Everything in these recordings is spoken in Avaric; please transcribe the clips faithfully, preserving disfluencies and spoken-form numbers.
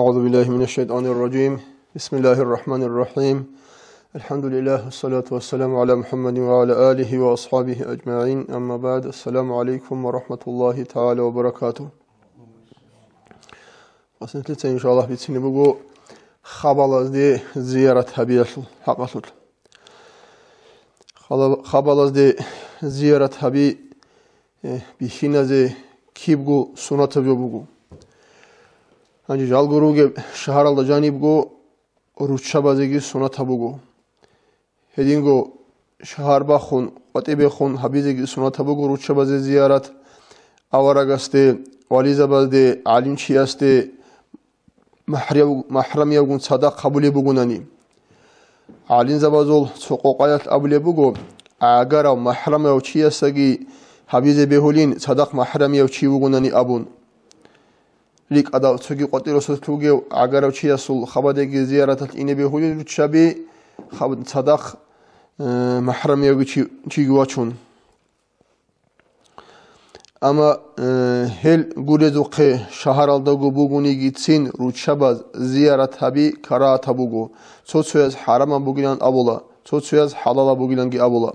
أعوذ بالله من الشيطان الرجيم. بسم الله الرحمن الرحيم. الحمد لله، والصلاة والسلام على محمد وعلى آله وأصحابه أجمعين. أما بعد. السلام عليكم ورحمة الله تعالى وبركاته. Ва синлъица, иншаллагь, бицине буго хабалазде зиярат гьабиялъул хӀакъалъулъ. Хала-, хабалазде зиярат гьаби, э, бихьиназе кибго сунатаб жо буго. Гьанже жалго ругеб шагьаралда жанибго руччабазеги сунатаб буго. Гьединго шагьар бахун, къватӀибехун гьабизеги сунатаб буго руччабазе зиярат, аварагасде, вализабазде, гӀалимчиясде, махӀрияв-, махӀрамиявгун цадахъ гьабулеб бугунани. ГӀалимзабазул цо къокъаялъ абулеб буго, гӀагарав махӀрамияв чиясаги гьабизе бегьулин цадахъ махӀрамияв чи вугунани абун. РикӀкӀадав цоги къватӀир росулъ вугев гӀагарав чиясул хабадеги зияраталъ ине бегьулел руччаби хаб-, цадахъ, э, махӀрамиявги чи-, чиги вачун. Амма, э, гьел гурезухъе шагьаралдаго бугонигицин руччабаз зиярат гьаби карагьатаб буго, цо-цояз хӀарамаб бугилан абула, цо-цояз хӀалалаб бугиланги абула.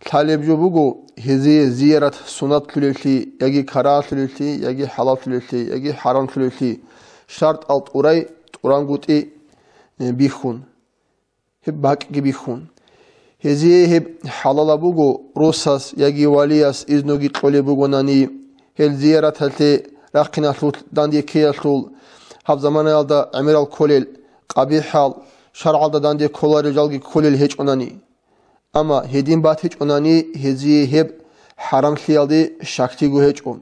Лъалеб жо буго гьезие зиярат суннатлъулевлъи, яги карагьалъулевлъи, яги хӀалаллъулевлъи, яги хӀарамлъулевлъи, шартӀал тӀурай тӀурангутӀи, э, бихьун, гьеб бакӀги бихьун. Гьезие гьеб хӀалалаб буго, росас яги валияс изноги кьолеб бугонани, гьел зияраталъе рахъиналъулъ дандеккеялъул гьаб заманаялда гӀемерал кколел, къабихӀал, шаргӀалда данде кколарел жалги кколел гьечӀонани. Амма гьедин батичӀонани, гьезие гьеб хӀарамлъиялде щаклъиго гьечӀо.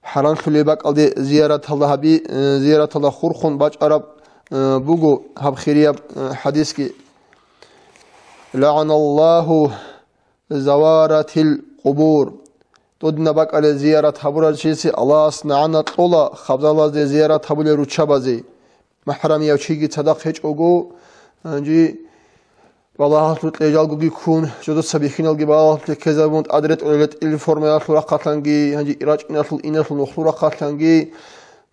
ХӀарамлъулеб бакӀалде зияраталда гьаби-, э, зияраталда хурхун бачӀараб, э, буго гьаб хирияб, э, хӀадисги: «ЛагӀаналлагьу заваратил къубур». Додинаб бакӀалде зиярат гьабурал чиясе Аллагьас нагӀана кьола хабзалазде зиярат гьабулел руччабазе. МахӀрамияв чиги цадахъ гьечӀого, гьанже балагьалъукье жалгоги ккун, жодоца бихьиналги балагьалъукье ккезабун, тӀад ретӀунел ретӀел формаялъул рахъалъанги, гьанже рачӀиналъул иналъул нухлу рахъалъанги,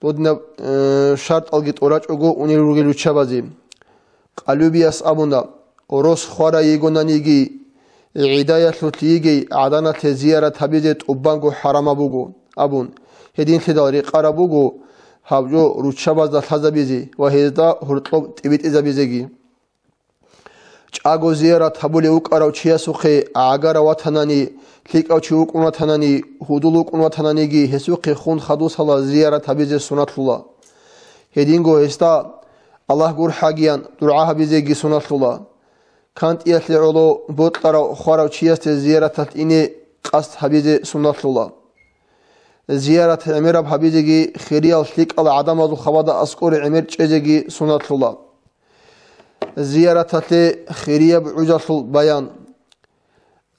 додинаб, э, шартӀалги тӀорачӀого унел ругел руччабазе. Къалубияс абуна, рос хварай йигонаниги, гӀидаялъулъ йигей гӀаданалъе зиярат гьабизе тӀубанго хӀарамаб буго, абун. Гьединлъидал рекъараб буго гьаб жо руччабазда лъазабизе ва гьезда гьоркьоб тӀибитӀизабизеги. ЧӀаго зиярат гьабулев вукӀарав чиясухъе гӀагарав ватанани, лъикӀав чи вукӀун ватанани, гьудул вукӀун ватананиги, гьесухъе хун хадусала зиярат гьабизе суннатлъула. Гьединго гьесда Аллагь гурхӀагиян дугӀа гьабизеги суннатлъула. КантӀиялъе гӀоло бокьарав хварав чиясде зияраталъ ине къасд гьабизе суннатлъула. Зиярат гӀемераб гьабизеги, хириял лъикӀал гӀадамазул хабада аскӀоре гӀемер чӀезеги суннатлъула. Зияраталъе хирияб гӀужалъул баян.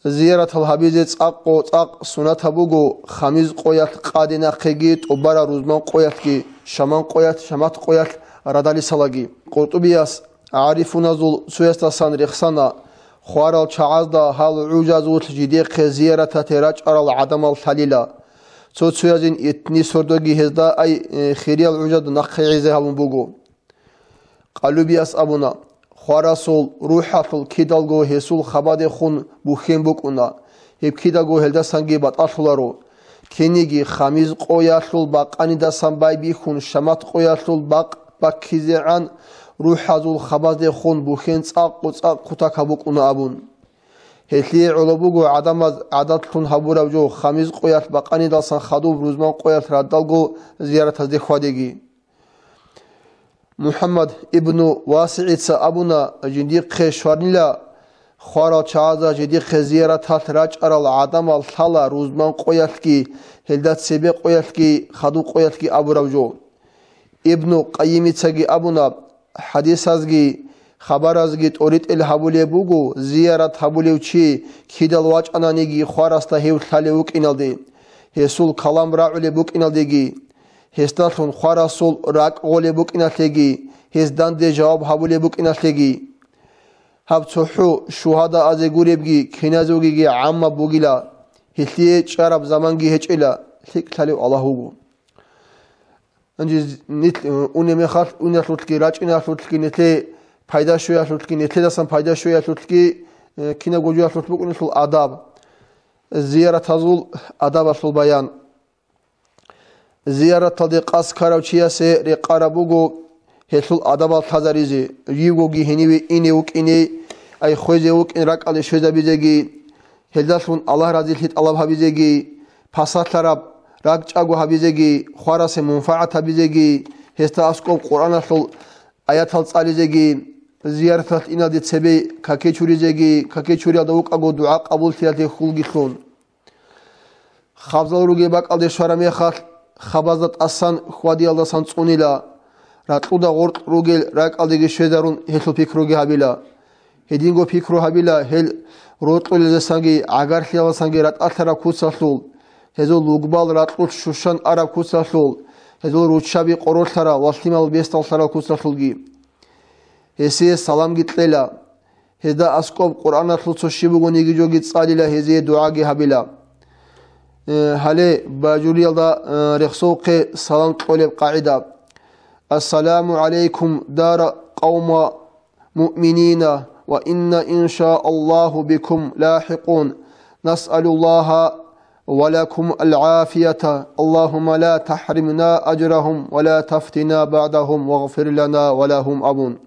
Зияратал гьабизе цӀакъго цӀакъ сунатаб буго, хамиз къоялъ къаде нахъеги, тӀубараб рузман къоялъги, шаман къоялъ, шамат къоялъ радалисалаги. Къуртубияс гӀарифуназул цоясдасан рехсана, хварал чагӀазда гьал гӀужазулъ жидехъе зияраталъе рачӀарал гӀадамал лъалила. Цо-цоязин итни сордоги гьезда ай, э, хириял гӀужада нахъе гӀезе гьабун буго. Къалубияс абуна, хварасул рухӀалъул кидалго гьесул хабадехун бухьен букӀуна, гьеб кидаго гьелдасанги батӀалъуларо. Кинниги хамиз къоялъул бакъанидасан байбихьун шамат къоялъул бакъ баккизегӀан рухӀазул хабаздехун бухьен цӀакъго-цӀакъ кутакаб букӀуна абун. Гьелъие гӀоло буго гӀадамаз гӀадатлъун гьабураб жо хамиз къоялъ бакъанидасан хадуб рузман къоялъ радалго зияратазде хьвадеги. МухӀаммад ибну ВасигӀица абуна, жиндихъе щварнила хварал чагӀазда жиндихъе зияраталъ рачӀарал гӀадамал лъала рузман къоялъги, гьелда цебе къоялъги, хадуб къоялъги абураб жо. Ибну Къайимицаги абуна, хӀадисазги хабаразги тӀоритӀел гьабулеб буго, зиярат гьабулев чи кидал вачӀананиги хварасда гьев лъалев вукӀиналде, гьесул калам рагӀулеб букӀиналдеги, гьесдалъун хварасул ракӀ гъолеб букӀиналъеги, гьес данде жаваб гьабулеб букӀиналъеги. Гьаб цохӀо шугьадаазе гуребги киназулгиги гӀаммаб бугила, гьелъие чӀараб заманги гьечӀила, лъикӀ лъалев Аллагь вуго. Гьанже нилъ, э, унеб мехалъ, униялъулъги, рачӀиналъулъги, нилъее пайда щвеялъулъги, нилъедасан пайда щвеялъулъги, э, кинабго жоялъулъ букӀунелъул адаб, зияратазул адабалъул баян. Зияраталде къасд ккарав чиясе рекъараб буго гьелъул адабал лъазаризе, живгоги гьениве ине вукӀине, ай хвезе вукӀин ракӀалде щвезабизеги, гьелдалъун Аллагь разилъи тӀалаб гьабизеги, пасалъараб ракӀчӀаго гьабизеги, хварасе мунфагӀат гьабизеги, гьесда аскӀоб Къуръаналъул аятал цӀализеги, зияраталъ иналде цебе каке чуризеги, каке чуриялда вукӀаго дугӀа къабуллъиялъе хьулгилъун. Хабзал ругеб бакӀалде щвараб мехалъ, хабазда тӀасан хьвадиялдасан цӀунила, ракьуда гъоркь ругел ракӀалдеги щвезарун гьелъул пикруги гьабила. Гьединго пикру гьабила гьел рокьулелдасанги гӀагарлъиялдасанги ратӀалъараб куцалъул, гьезул лугбал ракьулъ щущан араб куцалъул, гьезул руччаби къоролъарал ва лъимал бесдаллъарал куцалъулги. Гьесие саламги кьела. Гьезда аскӀоб Къуръаналъул цо щиб бугониги жоги цӀалила, гьезие дугӀаги гьабила. Э, гьале бажуриялда, э, рехсовухъе салам кьолеб къагӀида: «Ассаламу гӀалайкум, дара къавма муъминина, ва инна иншааллагьу бикум лагьикъун. Насъалуллагьа ва лакум алгӀафията. Аллагьумма ла тахримна ажрагьум ва ла тафтина багӀдагьум вагъфир лана ва лагьум», – абун.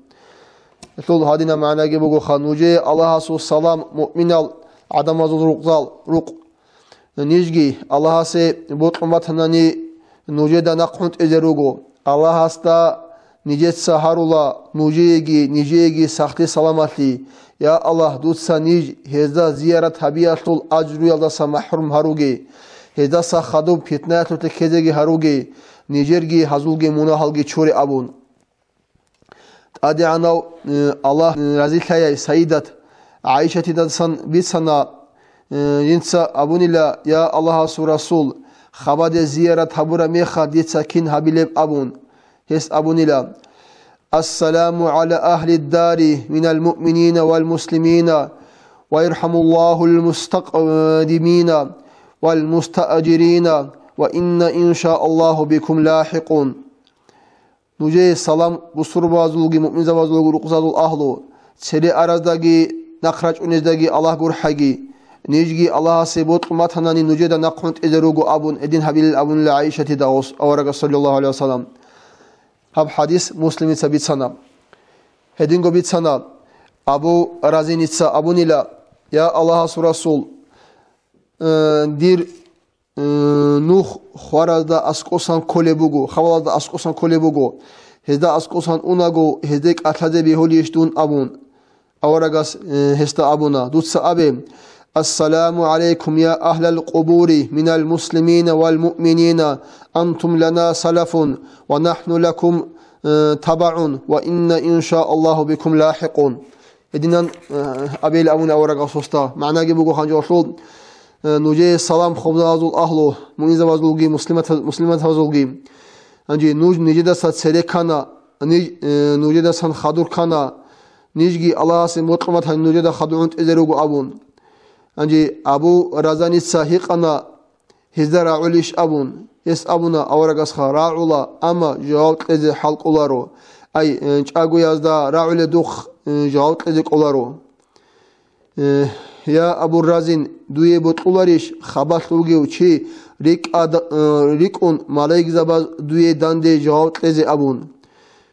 Гьелъул гьадинаб магӀнаги бугоха: нужее Аллагьасул салам муъминал гӀадамазул рукъзал, рукъ. Нижги Аллагьасе бокьун батанани, нужеда нахъ гӀунтӀизе руго. Аллагьасда нижеца гьарула нужееги, нижееги сахлъи-саламалъи. Я Аллагь, дуца ниж гьезда зиярат гьабиялъул ажруялдаса махӀрум гьаруге, гьездаса хадуб питнаялъулъе ккезеги гьаруге, нижерги гьазулги мунагьалги чуре абун. ТӀадегӀанав, э, Аллагь, э, разилъаяй Саидат ГӀайшатидасан бицана, э, жинца абунила: «Я Аллагьасул Расул, хабаде зиярат гьабураб мехалъ дица кин гьабилеб?» – абун. Гьес абунила: «Ассаламу гӀала агьлид дари минал муъминина вал муслимина, ва ирхамуллагьул мустакъдимина вал мустаъжирина, ва инна иншааллагьу бикум лагьикъун». Нужее салам бусурбабазулги муъминзабазулги рукъзазул агьлу, цере араздаги нахъ рачӀунездаги Аллагь гурхӀаги, нижги Аллагьасе бокьун батанани нужеда нахъ гӀунтӀизе руго абун гьедин гьабилел абунила ГӀайшатида гъос аварагас, саллаллагьу гӀалайгьи вассалам. Гьаб хадис Муслимица бицана. Гьединго бицана, Абу Разиница абунила: «Я Аллагьасул Расул, э, дир, э, нух хваразда аскӀосан кколеб буго, хабалазда аскӀосан кколеб буго. Гьезда аскӀосан унаго, гьезде кӀалъазе бегьулищ дун?» – абун. Аварагас, э, гьесда абуна: «Дуца абе: Ассаламу гӀалайкум, я агьлал къубури минал муслимина вал муъминина, антум лана салафун, ва нахну лакум, э, табагӀун, ва инна иншааллагьу бикум лагьикъун». Гьединан, э, абейил абуна аварагасда. МагӀнаги буго гьанжолъул, э, нужее салам хабзабазул агьлу, муъминзабазулги, муслимат-, муслиматазулги. Гьанже нуж нижедаса цере ккана, ниж, э, нужедасан хадур ккана, нижги Аллагьасе бокьун батани нужеда хадур гӀунтӀизе руго абун. Гьанже Абу Разаница гьикъана, гьезда рагӀулищ абун. Гьес абуна аварагасха: «РагӀула, амма жаваб кьезе хӀал кӀоларо. Ай, э, чӀагоязда рагӀуледухъ, э, жаваб кьезе кӀоларо». Э, я Абу Разин, дуе бокьуларищ хабалъ вугев чи рикӀкӀад-, э, рикӀкӀун малаикзабаз дуе данде жаваб кьезе абун?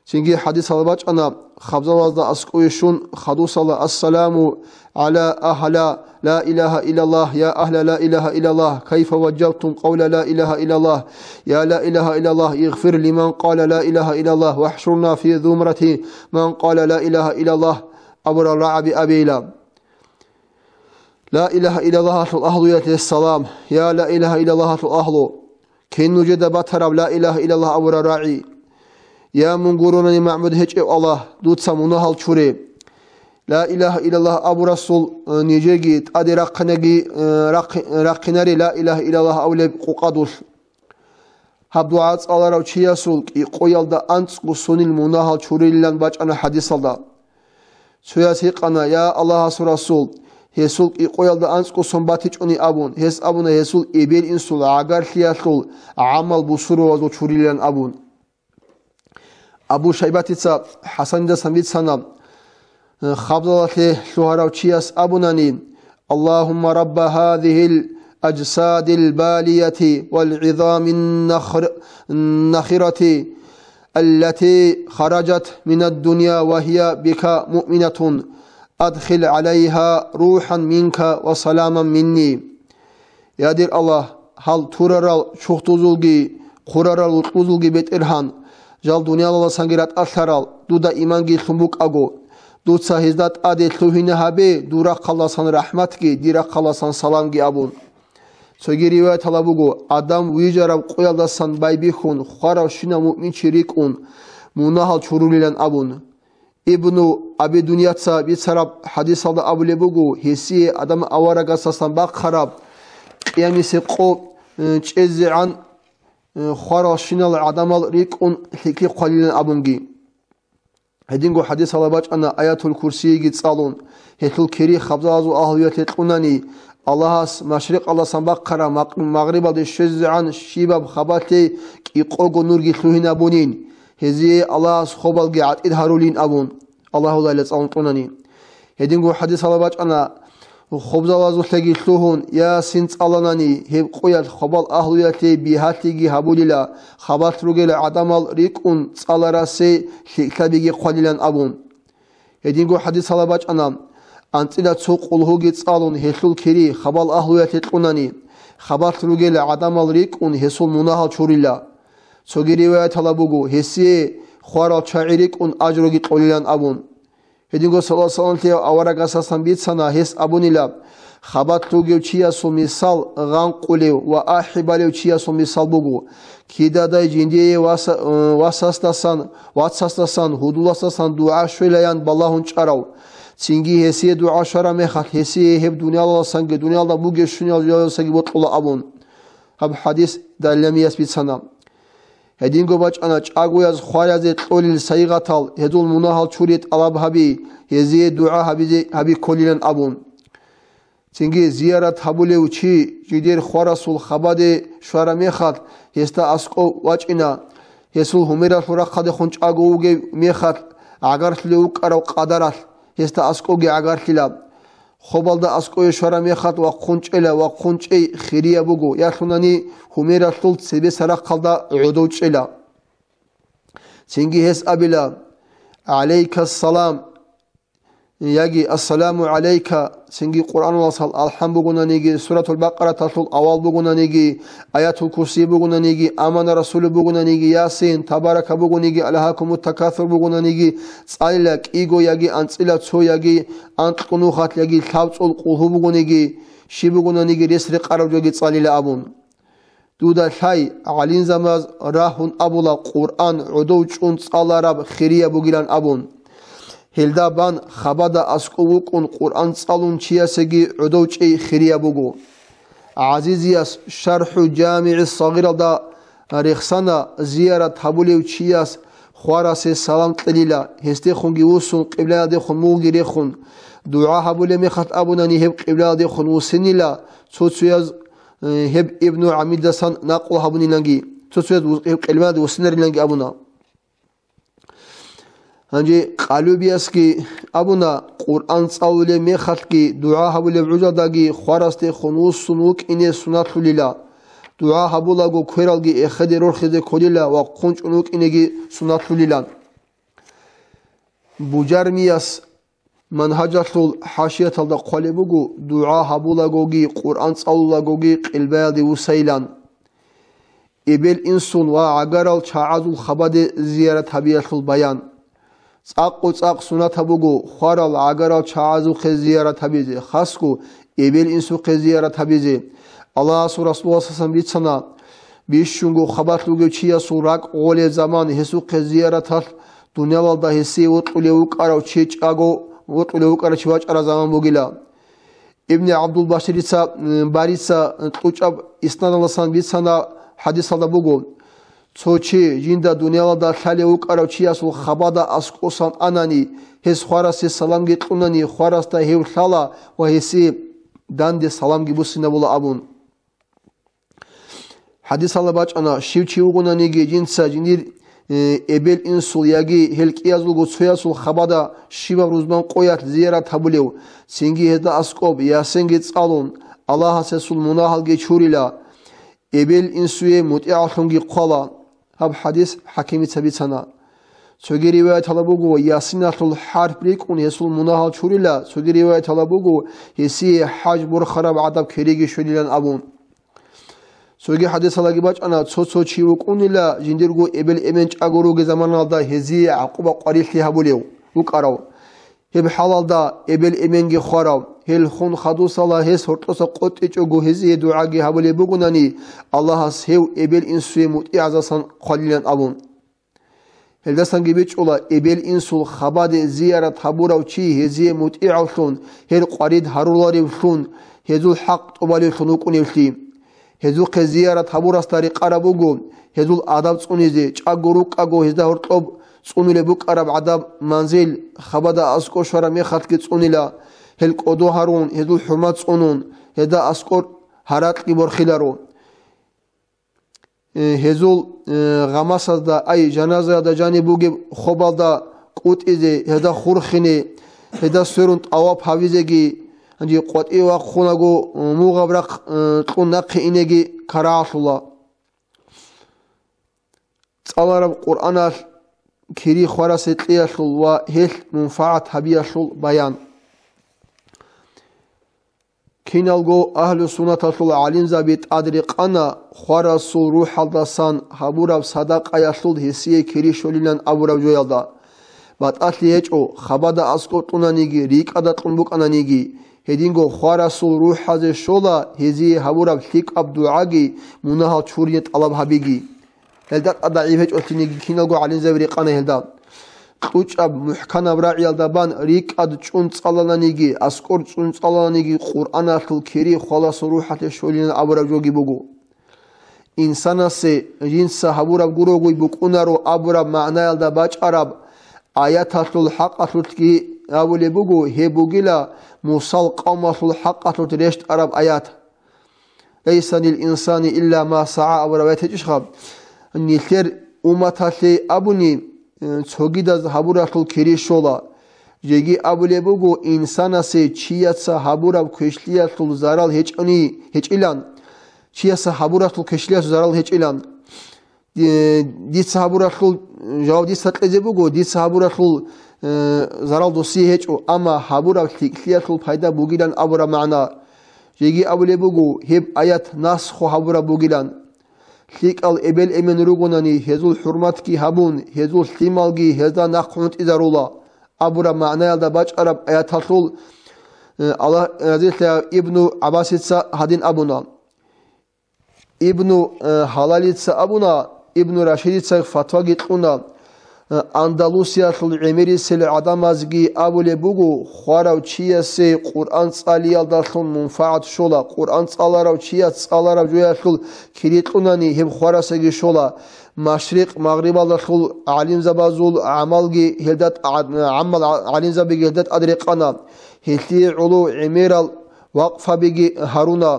Цинги хадисалда бачӀана, хабзалазда аскӀове щун, хадусалда: «Ассаламу гӀала агьла ла илагьа иллаллагь, я агьла ла илагьа иллаллагь, кайфа ваджабтум къавла ла илагьа иллаллагь, я ла илагьа иллаллагь, игъфир лиман къала ла илагьа иллаллагь, вахӀшурна фи зумрати ман къала ла илагьа иллаллагь», – абурал рагӀаби абейила. Ла илагьа иллаллагьалъул агьлуялъе салам. Я ла илагьа иллаллагьалъул агьлу, кин нужеда батараб ла илагьа иллаллагь абурал рагӀи! Я мун гуронани магӀбуд гьечӀев Аллагь, дуца мунагьал чуре! Ла илагьа иллаллагь абурасул, э, нижеги тӀаде рахъинаги, э, рахъи-, рахъинаре ла илагьа иллаллагь абулеб къукъадулъ. Гьаб дугӀа цӀаларав чиясул кӀикъоялда анцӀго сонил мунагьал чурилилан бачӀана хадисалда. Цояс гьикъана: «Я Аллагьасул Расул, гьесул кӀикъоялда анцӀго сон батичӀони?» – абун. Гьес абуна: «Гьесул эбел-инсул гӀагарлъиялъул гӀамал бусурбабазул чурилилан», – абун. Абу Шайбатица ХӀасанидасан бицана, хабзалалъе лъугьарав чияс абунани: «Аллагьумма рабба гьазигьил ажсадил балияти вал гӀизамин нахр-, нахирати, аллати хараджат минад дунья ва гьия бика муъминатун, адхил гӀалайгьа рухӀан минка ва саламан минни». Я дир Аллагь, гьал турарал чурхдузулги, хъурарал вукьузулги БетӀергьан, жал дуниялалдасанги ратӀалъарал, дуда иманги лъун букӀаго, дуца гьезда тӀаде лъугьине гьабе дур рахъалдасан рахӀматги, дир рахъалдасан саламги абун. Цоги риваяталда буго, Адам вижараб къоялдасан байбихьун, хваравщинав муъминчи рикӀкӀун, мунагьал чурулилан абун. Ибну Аби Дуньяца бицараб хӀадисалда абулеб буго, гьесие Адам аварагасасан бахъараб къиямисе къо, э, чӀезегӀан, э, хваралщинал гӀадамал рикӀкӀун лъикӀлъи хъвалилан абунги. Гьединго хӀадисалда бачӀана Аятул Курсиги цӀалун, гьелъул кири хабзалазул агьлуялъе кьунани, Аллагьас машрикъалдасан бахъараб макъ-, магърибалде щвезегӀан щибаб хабалъе кӀикъого нурги лъугьинабунин, гьезие Аллагьас хобалги гӀатӀид гьарулин абун, Аллагьулайила цӀалун кьунани. Гьединго хӀадисалда бачӀана, хобзалазулъеги лъугьун, Ясин цӀаланани, гьеб къоялъ хабал агьлуялъе бигьалъиги гьабулила, хабалъ ругел гӀадамал рикӀкӀун цӀаларасе лъикӀлъабиги хъвалилан абун. Гьединго хӀадисалда бачӀана, анцӀила цо къулгьуги цӀалун гьелъул кири хабал агьлуялъе кьунани, хабалъ ругел гӀадамал рикӀкӀун гьесул мунагьал чурила. Цоги риваяталда буго, гьесие хварал чагӀи рикӀкӀун ажруги кьолилан абун. Гьединго саллаллагьу гӀалайгьи вассалламлъи аварагасасан бицана гьес абунила, хабалъ ругев чиясул мисал гъанкъулев ва ахӀи балев чиясул мисал буго. Кидадай жиндие васа-, э, васасдасан, вацасдасан, гьудуласдасан дугӀа щвелаян балагьун чӀарав. Цинги гьесие дугӀа щвараб мехалъ, гьесие гьеб дуниялалдасанги, дуниялда бугеб щуниялдасанги бокьула абун. Гьаб хӀадис Дайламияс бицана. Гьединго бачӀана чӀагояз хваразе кьолел сайигъатал, гьезул мунагьал чури тӀалаб гьаби, гьезие дугӀа гьабизе, гьаби кколилан абун. Цинги зиярат гьабулев чи жидер хварасул хабаде щвараб мехалъ, гьесда аскӀов вачӀина, гьесул гьумералъул рахъалдехун чӀаго вугев мехалъ, гӀагарлъулев вукӀарав къадаралъ гьесда аскӀовги гӀагарлъила. Хобалда аскӀове щвараб мехалъ вахъун чӀела, вахъун чӀей хирияб буго, ялъунани гьумералъул цебесарахъалда гӀодов чӀела. Цинги гьес абила: «ГӀалайкассалам», яги «Ассаламу гӀалайка», цинги Къуръаналъул алхӀам бугонаниги, Суратул Бакъараталъул авал бугонаниги, Аятул Курси бугонаниги, Амана Расулу бугонаниги, Ясин, Табарака бугониги, Альгьакумут такасур бугонаниги цӀалила, кӀиго яги анцӀила цо яги анкьго нухалъ яги лъабцӀул къулгьу бугониги, щиб бугонаниги рес рекъараб жоги цӀалила абун. Дуда лъай, гӀалимзабаз рагьун абула Къуръан гӀодов чӀун цӀалараб хирияб бугилан абун. Гьелда бан хабада аскӀов вукӀун Къуръан цӀалун чиясеги гӀодов чӀей хирияб буго. ГӀазизияс ШархӀу ЖамигӀи Сагъиралда рехсана, зиярат гьабулев чияс хварасе салам кьелила, гьесдехунги вуссун, къиблаялдехун мугъги рехун. ДугӀа гьабулеб мехалъ абунани гьеб къиблаялдехун вуссинила, цо-цояз, э, гьеб Ибну ГӀамидасан накъл гьабуниланги, цо-цояз вуз-, гьеб къиблаялде вуссинариланги абуна. Гьанже Къалюбиясги абуна, Къуръан цӀалулеб мехалъги дугӀа гьабулеб гӀужалдаги хварасдехун вуссун вукӀине суннатлъулила. ДугӀа гьабулаго квералги эхеде рорхизе кколила ва хъунчӀун вукӀинеги суннатлъулилан. Бужармияс Манхажалъул хӀашияталда хъвалеб буго, дугӀа гьабулагоги, Къуръан цӀалулагоги къилбаялде вуссайилан. Эбел-инсул ва гӀагарал чагӀазул хабаде зиярат гьабиялъул баян. ЦӀакъго-цӀакъ сунатаб буго хварал гӀагарал чагӀазухъе зиярат гьабизе, хасго эбел-инсухъе зиярат гьабизе. Аллагьасул Расулас бицана, бищунго хабалъ вугев чиясул ракӀ гъолеб заман гьесухъе зияраталъ дуниялалда гьесие вокьулев вукӀарав чи чӀаго, вокьулев вукӀарав чи вачӀараб заман бугила. Ибни ГӀабдул-Баширица, м, Барица кьучӀаб иснадаласан бицана хӀадисалда буго: цо чи жинда дуниялалда лъалев вукӀарав чиясул хабада аскӀосан анани, гьес хварасе саламги кьунани, хварасда гьев лъала ва гьесие данде саламги буссинабула абун. ХӀадисалда бачӀана, щив чи вугонаниги жинца жиндир э, эбел-инсул яги гьел кӀиязулго цоясул хабада щибаб рузман къоялъ зиярат гьабулев, цинги гьезда аскӀоб ясинги цӀалун, Аллагьас гьесул мунагьалги чурила, эбел-инсуе мутӀигӀаллъунги хъвала. Гьаб хадис ХӀакимица бицана. Цоги риваяталда буго, ясиналъул хӀарп рикӀкӀун гьесул мунагьал чурила, цоги риваяталда буго, гьесие хӀаж борхараб гӀадаб кириги щолилан абун. Цоги хадисалаги бачӀана, цо-цо чи вукӀунила, жиндирго эбел-эмен чӀаго ругел заманалда гьезие гӀакъуба-къварилъи гьабулев вукӀарав. Гьеб хӀалалда эбел-эменги хварав, гьел хун хадусала гьес гьоркьоса къотӀичӀого гьезие дугӀаги гьабулеб бугонани, Аллагьас гьев эбел-инсуе мутӀигӀазасан хъвалилан абун. Гьелдасанги бичӀчӀула, эбел-инсул хабаде зиярат гьабурав чи гьезие мутӀигӀавлъун, гьел къварид гьаруларевлъун, гьезул хӀакъ тӀубалевлъун вукӀуневлъи. Гьезухъе зиярат гьабурасда рекъараб буго, гьезул адаб цӀунизе, чӀаго рукӀаго гьезда гьоркьоб цӀунулеб букӀараб гӀадаб манзил, хабада аскӀор щвараб мехалъги цӀунила, гьел кӀодо гьарун, гьезул хӀурмат цӀунун, гьезда аскӀор гьаракьги борхиларо. Э, гьезул, э, гъамасазда, ай, жаназаялда жаниб бугеб хобалда кӀутӀизе, гьезда хурхине, гьезда сверун тӀаваб гьавизеги, гьанже къватӀиве вахъунаго, э, мугъаб рахъ, э, кьун нахъе инеги карагьалъула. ЦӀалараб Къуръаналъ кири хварасе кьеялъул ва гьелъ мунфагӀат гьабиялъул баян. Киналго агьлу-суннаталъул гӀалимзаби тӀадрекъана хварасул рухӀалдасан гьабураб садакъаялъул гьесие кири щолилан абураб жоялда. БатӀалъи гьечӀо, хабада аскӀор кьунаниги, рикӀада кьун букӀананиги, гьединго хварасул рухӀазе щола гьезие гьабураб лъикӀаб дугӀаги мунагьал чурине тӀалаб гьабиги. Гьелда тӀадагӀи гьечӀолъиниги киналго гӀалимзаби рекъана гьелда. КьучӀаб мухӀканаб рагӀиялда бан рикӀад чӀун цӀалананиги, аскӀор чӀун цӀалананиги Къуръаналъул кири хваласул рухӀалъе щолилан абураб жоги буго. Инсанасе жинца гьабураб гурогуй букӀунаро абураб магӀнаялда бачӀараб аяталъул хӀакъалъулъги абулеб буго, гьеб бугила Мусал къавмалъул хӀакъалъулъ рещтӀараб аят. «Лайса лил инсани илла ма сагӀа» абураб аят гьечӀищха? Нилъер умматалъе абуни, э, цогидаз гьабуралъул кири щола. Жеги абулеб буго, инсанасе чияца гьабураб квешлъиялъул зарал гьечӀони гьечӀилан, чияса гьабуралъул квешлъиялъул зарал гьечӀилан. Ди-, дица гьабуралъул жаваб дица кьезе буго, дица гьабуралъул, э, зарал досие гьечӀо, амма гьабураб лъикӀлъиялъул пайда бугилан абураб магӀна. Жеги абулеб буго, гьеб аят насху гьабураб бугилан. ЛъикӀал эбел-эмен ругонани, гьезул хӀурматги гьабун, гьезул лъималги гьезда нахъ гӀунтӀизарула, абураб магӀнаялда бачӀараб аяталъул, э, Аллагь разилъаяв Ибну ГӀаббасица гьадин абуна. Ибну, э, Гьалалица абуна, Ибну Рашидица фатваги кьуна, э, Андалусиялъул гӀемерисел гӀадамазги абулеб буго, хварав чиясе Къуръан цӀалиялдалъун мунфагӀат щола, Къуръан цӀаларав чияс цӀалараб жоялъул кири кьунани гьеб хварасеги щола, машрикъ-магърибалдалъул гӀалимзабазул гӀамалги гьелда тӀад-, гӀаммал гӀалимзабиги гьелда тӀадрекъана, гьелъие гӀоло гӀемерал вакъфабиги гьаруна.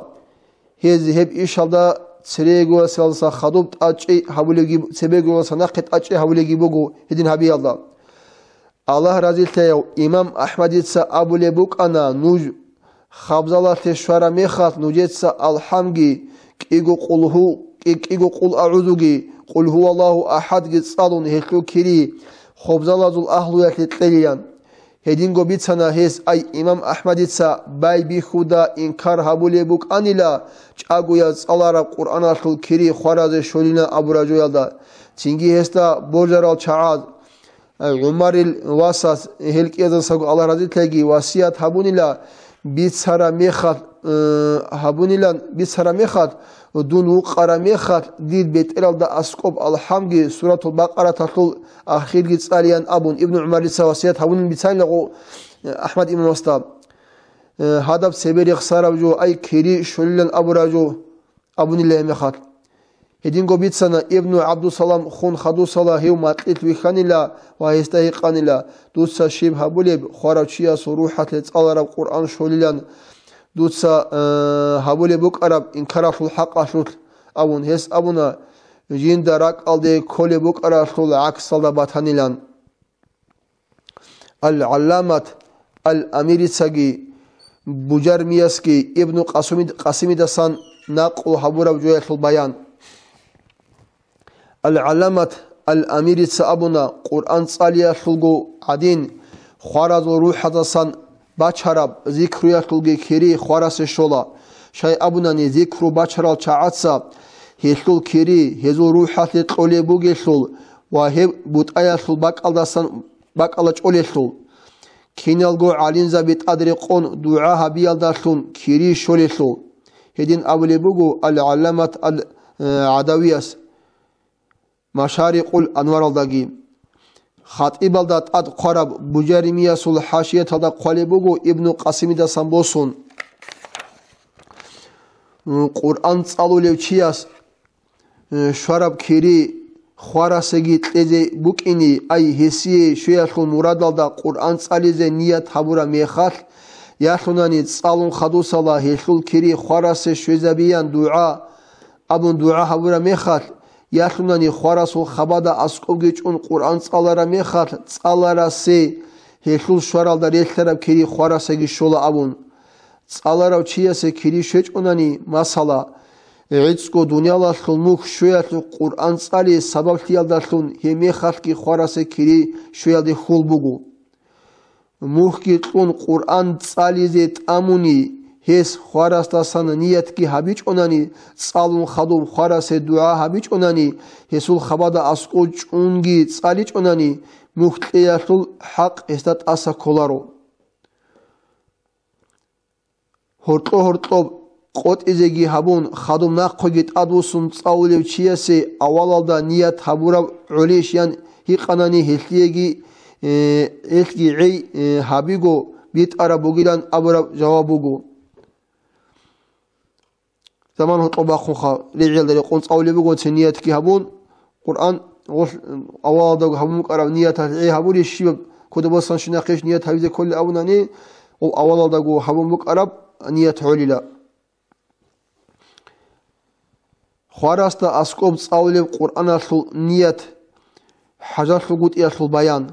Гьез гьеб ишалда церегоясалса хадуб тӀачӀи гьабулебги, цебегоясалса нахъе тӀачӀи гьабулебги буго гьедин гьабиялда. Аллагь разилъаяв имам АхӀмадица абулеб букӀана, нуж хабзалалъе щвараб мехалъ нужеца алхӀамги, кӀиго къулгьу-, кӀи-, кӀиго къул агӀузуги, къул гьуваллагьу ахӀадги цӀалун гьелъул кири хабзалазул агьлуялъе кьелилан. Гьединго бицана гьес, ай, имам АхӀмадица байбихьуда инкар гьабулеб букӀанила, чӀагояз цӀалараб Къуръаналъул кири хваразе щолилан абураб жоялда. Цинги гьесда божарал чагӀаз, ай, ГӀумарил васас, гьел кӀиязасаго Аллагь разилъаяги, васият гьабунила, бицара мехалъ, э, гьабунилан бицара мехалъ, дун вукъара мехалъ, дир бетӀералда аскӀоб алхӀамги, Суратул Бакъараталъул ахирги цӀалиян абун, Ибну ГӀумарица васият гьабунин бицанила гъо, э, АхӀмад имамасда. Э, гьадаб цебе рехсараб жо, ай, кири щолилан абураб жо абунила гьеб мехалъ. Гьединго бицана, Ибну ГӀабдусалам хун хадусала гьев макьилъ вихьанила ва гьесда гьикъанила, дуца щиб гьабулеб, хварав чиясул рухӀалъе цӀалараб Къуръан щолилан, дуца, э, гьабулеб букӀараб инкаралъул хӀакъалъулъ, абун. Гьес абуна, жинда ракӀалде кколеб букӀаралъул гӀаксалда батанилан. Ал-ГӀалламат Ал-Амирицаги Бужармиясги Ибну Къасумид-, Къасимидасан накълу гьабураб жоялъул баян. Ал-ГӀалламат Ал-Амирица абуна, Къуръан цӀалиялъулго гӀадин, хваразул рухӀаздасан бачараб зикруялъулги кири хварасе щола. Щай абунани, зикру бачарал чагӀаца гьелъул кири гьезул рухӀалъе кьолеб бугелъул ва гьеб бутӀаялъул бакӀалдасан бакӀалда чӀолелъул. Киналго гӀалимзаби тӀадрекъон дугӀа гьабиялдалъун кири щолелъул. Гьедин абулеб буго Ал-ГӀалламат Ал-, э, ГӀадавияс Машарикъул Анваралдаги. ХатӀибалда тӀад хъвараб Бужаримиясул хӀашияталда хъвалеб буго Ибну Къасимидасан босун. Къуръан цӀалулев чияс э, щвараб кири хварасеги кьезе букӀине, ай, гьесие щвеялъул мурадалда Къуръан цӀализе ният гьабураб мехалъ, ялъунани цӀалун хадусала гьелъул кири хварасе щвезабиян дугӀа абун дугӀа гьабураб мехалъ, ялъунани хварасул хабада аскӀобги чӀун Къуръан цӀалараб мехалъ, цӀаларасе гьелъул щваралда релълъараб кири хварасеги щола абун. ЦӀаларав чиясе кири щвечӀунани, масала, гӀицӀго дуниялалъул мухь щвеялъул Къуръан цӀали сабаблъиялдалъун гьеб мехалъги хварасе кири щвеялде хьул буго. Мухьги кьун Къуръан цӀализе тӀамуни, гьес хварасдасан ниятги гьабичӀунани, цӀалун хадуб хварасе дугӀа гьабичӀунани, гьесул хабада аскӀов чӀунги цӀаличӀунани, мухь кьеялъул хӀакъ гьесда тӀаса кколаро. Гьоркьо-гьоркьоб къотӀизеги гьабун, хадуб нахъеги тӀадвуссун цӀалулев чиясе авалалда ният гьабураб гӀолищ ян гьикъанани, гьелъиеги, э, гьелъги гӀей, э, гьабиго битӀараб бугилан абураб жаваб буго. Заман гьоркьоб бахъунха, ригӀиялда рекъон цӀалулеб бугоцин ниятги гьабун, Къуръан гъолъ авалалдаго гьабун букӀараб нияталъ гӀей гьабурищ, щибаб кодобасан щинахъеш ният гьабизе кколел абунани, гъов авалалдаго гьабун букӀараб ният гӀолила. Хварасда аскӀоб цӀалулеб Къуръаналъул ният хӀажалъул гутӀиялъул баян.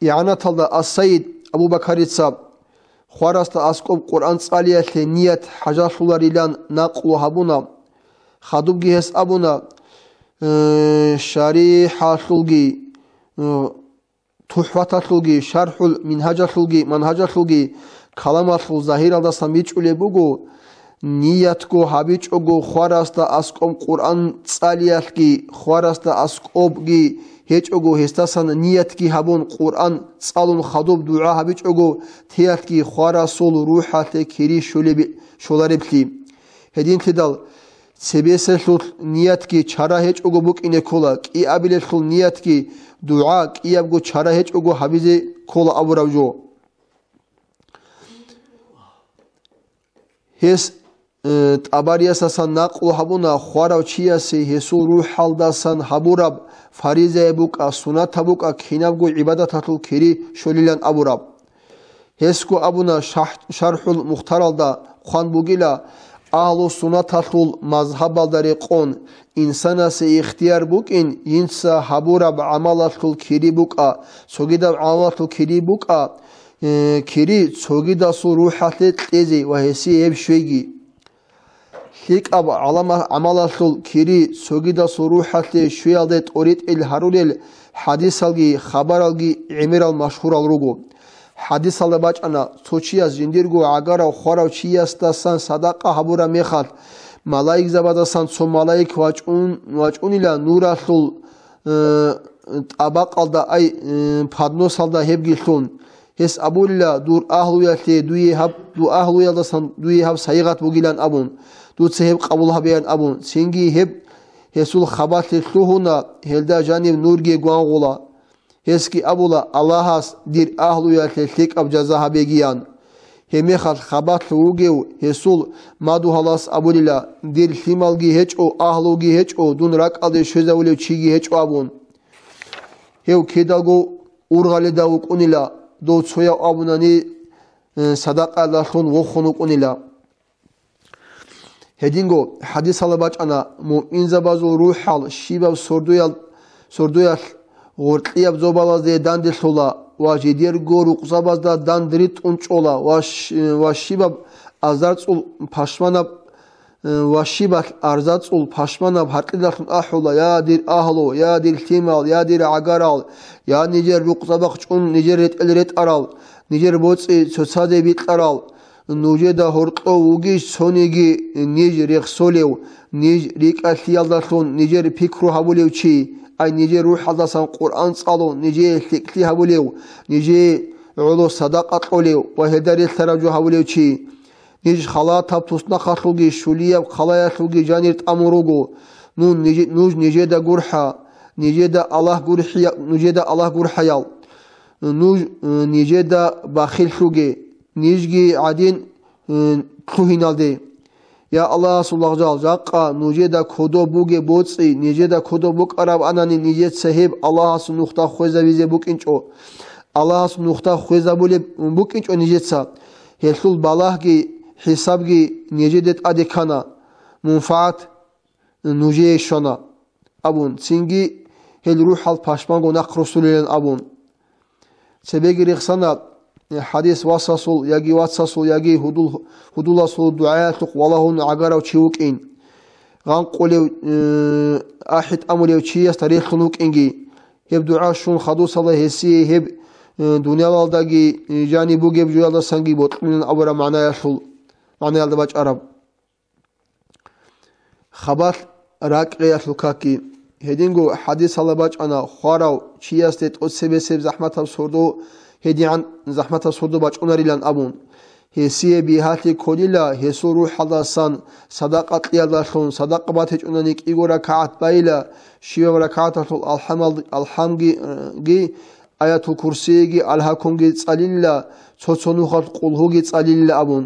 ИгӀанаталда ас-Сайид Абу Бакарица хварасда аскӀоб Къуръан цӀалиялъе ният хӀажалъуларилан накълу гьабуна. Хадубги гьес абуна, э, ШарихӀалъулги, э, ТухӀфаталъулги, ШархӀул Мингьажалъулги, Манхажалъулги каламалъул загьиралдасан бичӀчӀулеб буго, ниятго гьабичӀого хварасда аскӀоб Къуръан цӀалиялъги, хварасда аскӀобги гьечӀого гьесдасан ниятги гьабун, Къуръан цӀалун хадуб дугӀа гьабичӀого теялъги хварасул рухӀалъе кири щолеби-, щолареблъи. Гьединлъидал цебесалъул ниятги чара гьечӀого букӀине ккола, кӀиабилелъул ниятги дугӀа кӀиябго чара гьечӀого гьабизе ккола абураб жо. Гьес, э, ТӀабариясдасан накълу гьабуна, хварав чиясе гьесул рухӀалдасан гьабураб фаризаяб букӀа, суннатаб букӀа, кинабго гӀибадаталъул кири щолилан абураб. Гьесго абуна, шахӀ-, ШархӀул Мухтаралда хъван бугила, агьлу суннаталъул мазгьабалда рекъон, инсанасе ихтияр букӀин, жинца гьабураб гӀамалалъул кири букӀа, цогидаб гӀамалалъул кири букӀа, э, кири цогидасул рухӀалъе кьезе ва гьесие гьеб щвеги. ЛъикӀаб гӀалама-, гӀамалалъул кири цогидасул рухӀалъе щвеялде тӀоритӀел гьарулел хӀадисалги хабаралги гӀемерал машгьурал руго. ХӀадисалда бачӀана, цо чияс жиндирго гӀагарав хварав чиясдасан садакъа гьабураб мехалъ, малаикзабаздасан цо малаик вачӀун-, вачӀунила нуралъул, э, тӀабакъалда, ай, э, подносалда гьебги лъун. Гьес абулила, дур агьлуялъе дуе гьаб, дур агьлуялдасан дуе гьаб сайигъат бугилан абун, дуца гьеб къабул гьабеян абун, цинги гьеб гьесул хабалъе лъугьуна, гьелда жаниб нурги гвангъула. Гьесги абула, Аллагьас дир агьлуялъе лъикӀаб жаза гьабегиян. Гьебмехалъ хабалъ вугев гьесул мадугьалас абулила, дир лъималги гьечӀо, агьлуги гьечӀо, дун ракӀалде щвезавулев чиги гьечӀо абун. Гьев кидалго ургъалида вукӀунила, дов цояв абунани, э, садакъаялдалъун вохун вукӀунила. Гьединго хӀадисалда бачӀана, муъминзабазул рухӀал щибаб сордоял-, сордоялъ гъоркьияб зобалазде данделъула ва жидерго рукъзабазда данде ритӀун чӀола ва щ-, ва щибаб азарцӀул пашманаб, ва щибалъ арзацӀул пашманаб гьаркьидалъун ахӀула: «Я, дир агьлу, я, дир лъимал, я, дир гӀагарал, я, нижер рукъзабахъ чӀун нижер ретӀел ретӀарал, нижер боцӀи цоцазе бикьарал, нужеда гьоркьов вугищ цониги ниж рехсолев, ниж рикӀкӀалъиялдалъун нижер пикру гьабулев чи, ай нижер рухӀалдасан Къуръан цӀалун нижее лъикӀлъи гьабулев, нижее гӀоло садакъа кьолев ва гьелда релълъараб жо гьабулев чи? Ниж халатаб туснахъалъулги щулияб хъалаялъулги жанир тӀамун руго. Нун ниж-, нуж нижеда гурхӀа, нижеда Аллагь гурхӀия-, нужеда Аллагь гурхӀаял. Нуж, э, нижеда бахиллъуге, нижги гӀадин, э, лъугьиналде. Я Аллагьасул лагъзал, жакъа нужеда кодоб бугеб боцӀи, нижеда кодоб букӀараб анани, нижеца гьеб Аллагьасул нухда хвезабизе букӀинчӀо. Аллагьасул нухда хвезабулеб букӀинчӀо нижеца. Гьелъул балагьги хӀисабги нижеде тӀаде ккана, мунфагӀат нужее щвана абун, цинги гьел рухӀал пашманго нахъ росулилан абун. Цебеги рехсана, э, хӀадис васасул яги вацасул яги гьудул-, гьудуласул дугӀаялъухъ валагьун гӀагарав чи вукӀин. Гъанкъулев, э, ахӀи тӀамулев чиясда релълъун вукӀинги, гьеб дугӀа щун хадусала гьесие гьеб, э, дуниялалдаги, э, жаниб бугеб жоялдасанги бокьулин абураб магӀнаялъул, магӀнаялда бачӀараб. Хабалъ ракӀгӀиялъул какги. Гьединго хӀадисалда бачӀана, хварав чиясде тӀоцебесеб захӀматаб сордо гьедигӀан захӀматаб сордо бачӀунарилан абун. Гьесие бигьалъи кколила гьесул рухӀалдасан садакъа кьиялдалъун, садакъа батичӀунани кӀиго ракагӀат байила, щибаб ракагӀаталъул алхӀамал-, алхӀамги, ги, аятул курсиги, алхӀакумги цӀалилла, цо-цо нухалъ къулгьуги цӀалилла абун.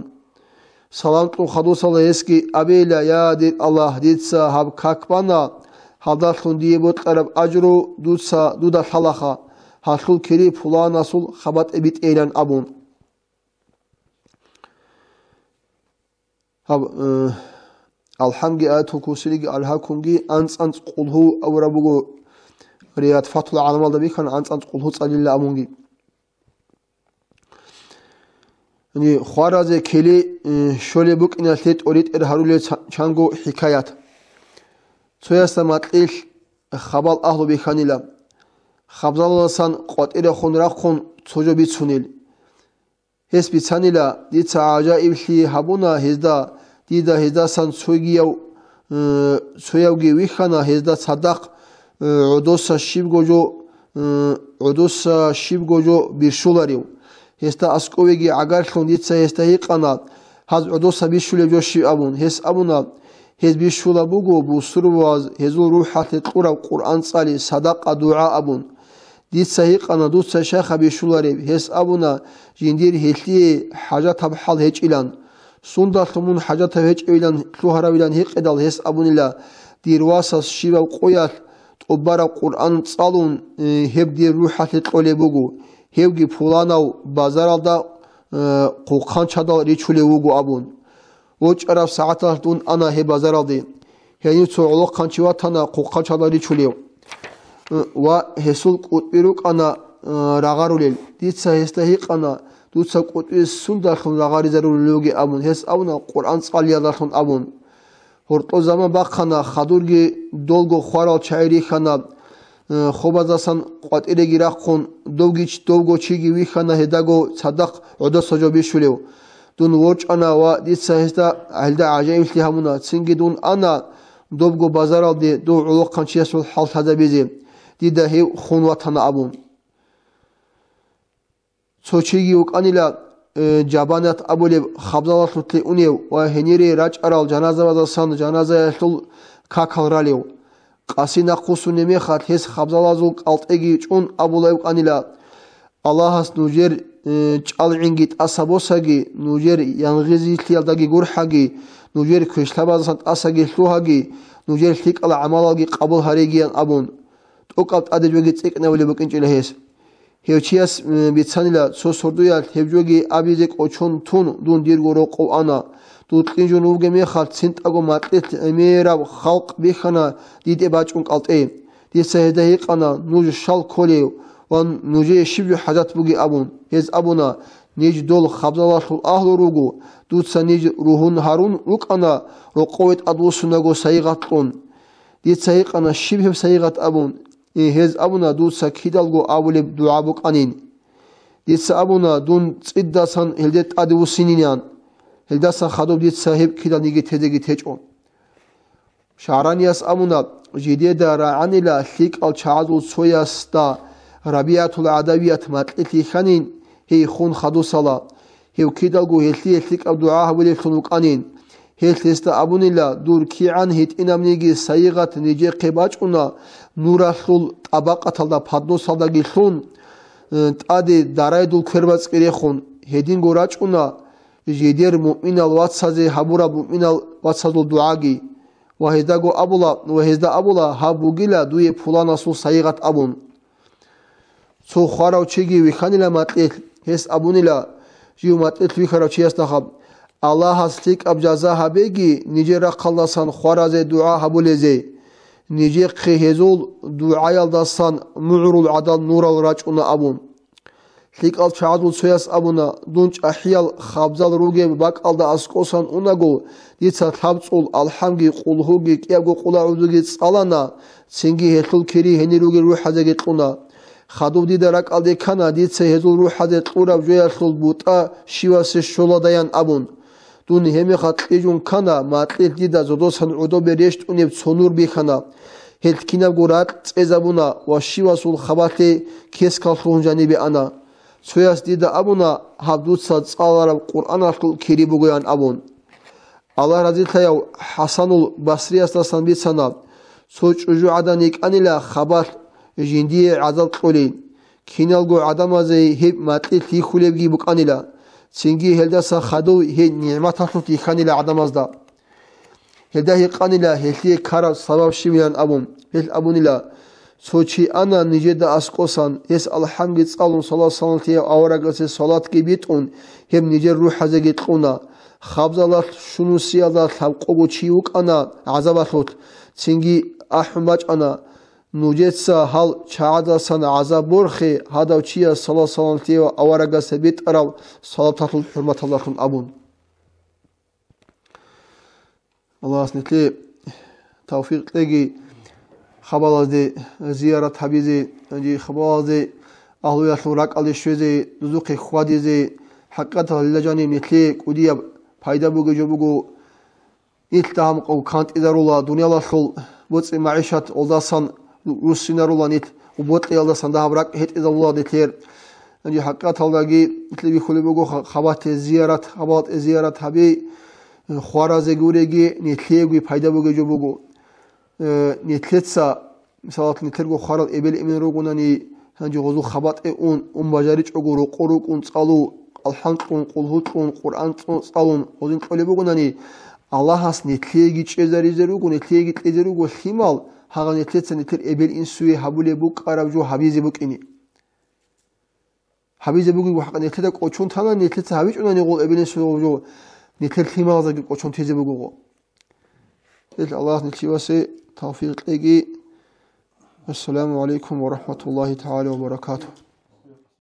Салам кьун хадусала гьесги абейила: «Я, дир Аллагь, дица гьаб как бана, гьалдалъун дие бокьараб ажру дуца, дуда лъалаха, гьалъул кири пуланасул хабатӀе битӀейилан», — абун. Гьаб, э, алхӀамги, аятул курсилиги, алхӀакумги анцӀ-анцӀ къулгьу абураб буго, рият Фатхул Гьаламалда бихьана анцӀ-анцӀ къулгьу цӀалилла абунги. Яни хваразе ккели, э, щолеб букӀиналъе тӀоритӀер гьарулел ца-, чанго хӀикаят. Цоясда макьилъ хабал агьлу бихьанила. Хабзалалдасан къватӀирахун рахъун цо жо бицунел. Гьес бицанила: «Дица гӀажаиблъи гьабуна гьезда, дида гьездасан цогияв, э, цоявги вихьана гьезда цадахъ, э, гӀодоса щибго жо, э, гӀодоса щибго жо бищуларев». Гьесда аскӀовеги гӀагарлъун дица гьесда гьикъана: «Гьаз гӀодоса бищулеб жо щиб?» — абун. Гьес абуна: «Гьез бищулаб буго бусурбабаз гьезул рухӀалъе кьураб Къуръан цӀали, садакъа, дугӀа», — абун. Дица гьикъана: «Дуца щайха бищулареб?» Гьес абуна: «Жиндир гьелъие хӀажатаб хӀал гьечӀилан. Сундалъун мун хӀажатаб гьечӀевилан лъугьаравилан гьикъидал, гьес абунила: Дир васас щибаб къоялъ тӀубараб Къуръан цӀалун, э, гьеб дир рухӀалъе кьолеб буго, гьевги пуланав базаралда, э, хъухъанчадал ричулев вуго», — абун. ВорчӀараб сагӀаталъ дун ана гьеб базаралде. Гьенив цо гӀолохъанчи ватана хъухъанчадал ричулев. Ва гьесул кӀутӀби рукӀана, э, рагъарулел. Дица гьесда гьикъана: «Дуца кӀутӀби сундалъун рагъаризарулел вугеб?» — абун. Гьес абуна: «Къуръан цӀалиялдалъун», — абун. Гьоркьо заман бахъана, хадурги долго хварал чагӀи рихьана, э, хобаздасан къватӀиреги рахъун, довги ч-, довго чиги вихьана гьедаго цадахъ гӀодоса жо бищулев. Дун ворчӀана ва дица гьесда гьелда гӀажаиблъи гьабуна. Цинги дун ана добго базаралде дов гӀолохъанчиясул хӀал лъазабизе, дида гьев хун ватана абун. Цо чиги вукӀанила, э, Жабанат абулеб, хабзалалъулъе унев ва гьенире рачӀарал жаназабаздасан жаназаялъул какал ралев. Къаси нахъвуссунеб мехалъ гьес хабзалазул кӀалтӀеги чӀун абулев вукӀанила: «Аллагьас нужер, э, чӀалгӀинги тӀаса босаги, нужер янгъизилъиялдаги гурхӀаги, нужер квешлъабаздасан тӀасаги лъугьаги, нужер лъикӀал гӀамалалги къабул гьаригиян», — абун. ТӀокӀаб тӀаде жоги цӀикӀкӀинабулеб букӀинчӀила гьес. Гьев чияс, э, бицанила цо сордоялъ гьеб жоги абизе кӀочон тун, дун дирго рокъов ана. Дур кьижун вугеб мехалъ, цинтӀаго макьилъ гӀемераб халкъ бихьана диде бачӀун кӀалтӀе. Дица гьезда гьикъана: «Нуж щал кколев ва нужее щиб жо хӀажат бугеб?» абун. Гьез абуна: «Ниж дол хабзалалъул агьлу руго, дуца ниж ругьун гьарун рукӀана, рокъове тӀадвуссунаго сайигъат кьун». Дица гьикъана: «Щиб гьеб сайигъат?» абун. Гьез абуна: «Дуца кидалго абулеб дугӀа букӀанин». Дица абуна: «Дун цӀидасан гьелде тӀаде вуссинин», – ян. Гьелдасан хадуб дица гьеб киданиги тезеги течӀо. ШагӀраниялъ абуна: «Жидеда рагӀанила лъикӀал чагӀазул цоясда РабигӀатул ГӀадавият макьилъ йихьанин, гьей хун хадусала. Гьев кидалго гьелъие лъикӀаб дугӀа гьабулеблъун вукӀанин. Гьелъ гьесда абунила: дур кигӀан гьитӀинабниги сайигъат нижехъе бачӀуна, нуралъул тӀабакъаталда, подносалдаги лъун, э, тӀаде дарай дул квербацӀцӀи рехун. Гьединго рачӀуна жидер муъминал вацазе гьабураб муъминал вацазул дугӀаги». Ва гьездаго абула, ва гьезда абула: «Гьаб бугила дуе пуланасул сайигъат», – абун. Цо хварав чиги вихьанила макьилъ, гьес абунила, жив макьилъ вихьарав чиясда хаб: «Аллагьас лъикӀаб жаза гьабеги нижер рахъалдасан хваразе дугӀа гьабулезе. Нижехъе гьезул дугӀаялдасан мугӀрул гӀадан нурал рачӀуна», – абун. ЛъикӀал чагӀазул цояс абуна: «Дун чӀахӀиял хабзал ругеб бакӀалда аскӀосан унаго, дица лъабцӀул алхӀамги, къулгьуги, кӀиябго къулаъузуги цӀалана, цинги гьелъул кири гьенир ругел рухӀазеги кьуна. Хадуб дида ракӀалде ккана дица гьезул рухӀазе кьураб жоялъул бутӀа щивасе щоладаян», – абун. Дун гьеб мехалъ кьижун ккана, макьилъ дида зодосан гӀодобе рещтӀунеб цо нур бихьана. Гьелъ кинабго ракь цӀезабуна ва щивасул хабалъе кескал лъугьун жанибе ана. Цояс дида абуна: «Гьаб дуца цӀалараб Къуръаналъул кири бугоян», – абун. Аллагь разилъаяв ХӀасанул Басриясдасан бицана: цо чӀужугӀадан йикӀанила хабалъ жиндие гӀазаб кьолин. Киналго гӀадамазе гьеб макьилъ йихьулебги букӀанила, цинги гьелдаса хадув гьеб нигӀматалъулъ йихьанила гӀадамазда. Гьелда гьикъанила гьелъие ккараб сабаб щибилан абун. Гьел абунила: «Цо чи ана нижеда аскӀосан, гьес алхӀамги цӀалун, салат-саламлъияб аварагасе салатги битӀун, гьеб нижер рухӀазеги кьуна. Хабзалалъ щунусиялда лъабкъого чи вукӀана гӀазабалъулъ, цинги ахӀун бачӀана: нужеца гьал чагӀаздасан гӀазаб борхе, гьадав чияс салат-саламлъияб аварагасе битӀараб салаталъул хӀурматалдалъун», – абун. Аллагьас нилъее тавфикъ кьеги хабалазде зиярат гьабизе, гьанже хабалазде агьлуялъул ракӀалде щвезе, дузухъе хьвадизе. ХӀакъикъаталда жаниб нилъее кӀудияб пайда бугеб жо буго. Нилъ дагьаб къо-, кантӀидарула, дуниялалъул боцӀи-магӀишат олдасан руссинарула нилъ, бокьиялдасан дагьаб ракӀ гьетӀизабула нилъер. Гьанже хӀакъикъаталдаги нилъ бихьулеб буго ха-, хабалазде зиярат, хабалазде зиярат гьаби, хваразе гуреги, нилъееги пайда бугеб жо буго. Э, нилъеца, мисалалъ, нилъерго хварал эбел-эмен ругонани, гьанже гъозул хабалазде ун, ун бажаричӀого рокъо рукӀун цӀалу, алхӀам кьун, къулгьу кьун, Къуръан цӀу-, цӀалун гъозин кьолеб бугонани, Аллагьас нилъееги чӀезаризе руго, нилъееги кьезе руго лъимал, гьагъа нилъеца нилъер эбел-инсуе гьабулеб букӀараб жо гьабизе букӀине. Гьабизе бугеб хӀакъ нилъеда кӀочон тана, нилъеца гьабичӀунани гъол эбел-инсуе гъоб жо, нилъер лъималаздаги кӀочон тезе буго гъо. Ил Аллагьас нилъ чиясе тавфикъ кьеги. Ассаламу гӀалайкум ва рахӀматуллагьи тагӀала ва баракатугь.